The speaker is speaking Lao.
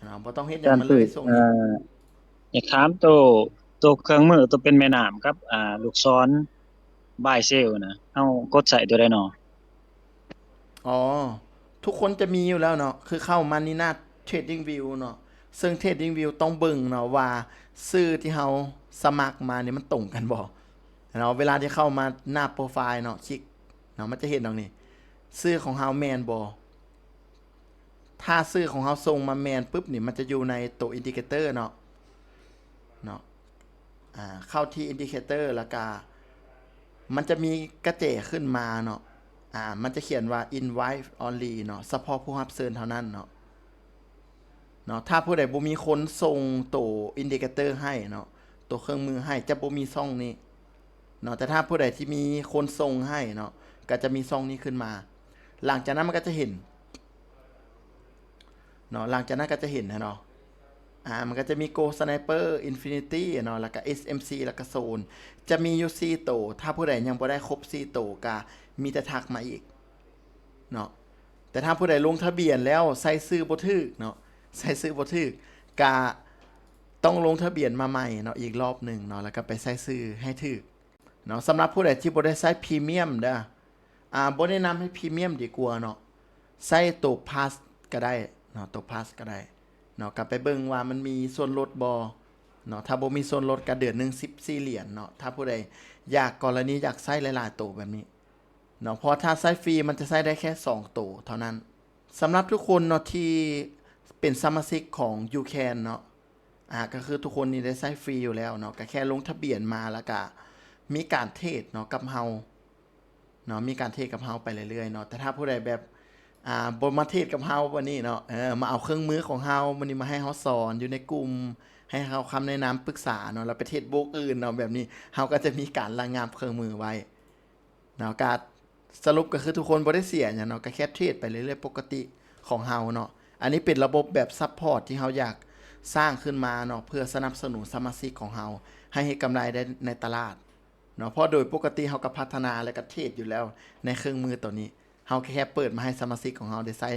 ເນາະ ບໍ່ຕ້ອງເຮັດຫຍັງມັນເລີຍຊ່ວງນີ້. ຢາກຖາມໂຕ ໂຕເຄື່ອງມື ໂຕເປັນແມ່ນ້ຳກັບ ອ່າ ລູກສອນ buy sell ນະ ເຮົາກົດໃຊ້ໂຕໃດນໍ? ອໍ ທຸກຄົນຈະມີຢູ່ແລ້ວເນາະ ຄືເຂົ້າມານີ້ໜ້າ Trading View ເນາະ ເຊິ່ງ Trading View ຕ້ອງເບິ່ງເນາະວ່າຊື່ທີ່ເຮົາສະໝັກມານີ້ມັນຕົງກັນບໍ່ເນາະ. ເວລາທີ່ເຂົ້າມາໜ້າ profile ເນາະ ຄລິກເນາະ ມັນຈະເຫັນດັ່ງນີ້ ຊື່ຂອງເຮົາແມ່ນບໍ່? ຖ້າຊື່ຂອງເຮົາສົ່ງມາແມ່ນປຶບນີ້ ມັນຈະຢູ່ໃນໂຕ indicator ເນາະ ເນາະ ອ່າ ເຂົ້າທີ່ indicator ແລ້ວກະມັນຈະມີກະແຈຂຶ້ນມາເນາະ ອ່າ ມັນຈະຂຽນວ່າ invite only ເນາະ ສະເພາະຜູ້ຮັບເຊີນເທົ່ານັ້ນເນາະ ເນາະ. ຖ້າຜູ້ໃດບໍ່ມີຄົນສົ່ງໂຕ indicator ໃຫ້ເນາະ ໂຕເຄື່ອງມືໃຫ້ ຈະບໍ່ມີຊ່ອງນີ້ເນາະ ແຕ່ຖ້າຜູ້ໃດທີ່ມີຄົນສົ່ງໃຫ້ເນາະ ກໍຈະມີຊ່ອງນີ້ຂຶ້ນມາ. ຫຼັງຈາກນັ້ນມັນກໍຈະເຫັນ ເນາະ ຫຼັງຈາກນັ້ນກໍຈະເຫັນເນາະ ອ່າ ມັນກໍຈະມີ Gold Sniper Infinity ເນາະ ແລ້ວກໍ SMC ແລ້ວກໍ Zone ຈະມີຢູ່ສີ່ໂຕ. ຖ້າຜູ້ໃດຍັງບໍ່ໄດ້ຄົບສີ່ໂຕ ກໍມີແຕ່ທັກມາອີກເນາະ. ແຕ່ຖ້າຜູ້ໃດລົງທະບຽນແລ້ວໃສ່ຊື່ບໍ່ຖືກເນາະ ໃສ່ຊື່ບໍ່ຖືກ ກະຕ້ອງລົງທະບຽນມາໃໝ່ເນາະ ອີກລອບໜຶ່ງເນາະ ແລ້ວກໍໄປໃສ່ຊື່ໃຫ້ຖືກເນາະ. ສຳລັບຜູ້ໃດທີ່ບໍ່ໄດ້ໃຊ້ Premium ເດີ ອ່າ ບໍ່ແນະນຳໃຫ້ Premium ດີກວ່າເນາະ ໃຊ້ໂຕ Plus ກໍໄດ້ເນາະ ໂຕ Plus ກໍໄດ້ເນາະ. ກໍໄປເບິ່ງວ່າມັນມີສ່ວນລົດບໍ່ເນາະ ຖ້າບໍ່ມີສ່ວນລົດກໍເດືອນໜຶ່ງສິບສີ່ຫຼຽນເນາະ ຖ້າຜູ້ໃດຢາກ ກໍລະນີຢາກໃຊ້ຫຼາຍໆໂຕແບບນີ້ເນາະ ເພາະວ່າຖ້າໃຊ້ຟຣີມັນຈະໃຊ້ໄດ້ແຄ່ສອງໂຕເທົ່ານັ້ນ. ສຳລັບທຸກຄົນເນາະທີ່ເປັນສະມາຊິກຂອງ YouCan ເນາະ ອ່າ ກໍຄືທຸກຄົນນີ້ໄດ້ໃຊ້ຟຣີຢູ່ແລ້ວເນາະ ກໍແຄ່ລົງທະບຽນມາ ແລ້ວກະມີການເທຣດເນາະກັບເຮົາເນາະ ມີການເທຣດກັບເຮົາໄປເລື້ອຍໆເນາະ. ແຕ່ຖ້າຜູ້ໃດແບບ ອ່າ ບໍ່ມາເທຣດກັບເຮົາບັດນີ້ເນາະ ເອີ ມາເອົາເຄື່ອງມືຂອງເຮົາ ບັດນີ້ມາໃຫ້ເຮົາສອນຢູ່ໃນກຸ່ມ ໃຫ້ເຮົາຄຳແນະນຳປຶກສາເນາະ ແລ້ວໄປເທຣດໂບຣກອື່ນເນາະ ແບບນີ້ເຮົາກໍຈະມີການລະງັບເຄື່ອງມືໄວ້ ເນາະ. ກະສະຫຼຸບກໍຄືທຸກຄົນບໍ່ໄດ້ເສຍຫຍັງເນາະ ກໍແຄ່ເທຣດໄປເລື້ອຍໆປົກກະຕິຂອງເຮົາເນາະ. ອັນນີ້ເປັນລະບົບແບບ support ທີ່ເຮົາຢາກສ້າງຂຶ້ນມາເນາະ ເພື່ອສະໜັບສະໜູນສະມາຊິກຂອງເຮົາໃຫ້ເຮັດກຳໄລໄດ້ໃນຕະຫຼາດເນາະ ເພາະໂດຍປົກກະຕິເຮົາກໍພັດທະນາ ແລະ ກໍເທຣດຢູ່ແລ້ວໃນເຄື່ອງມືໂຕນີ້ ເຮົາແຄ່ເປີດມາໃຫ້ສະມາຊິກຂອງເຮົາໄດ້ໃຊ້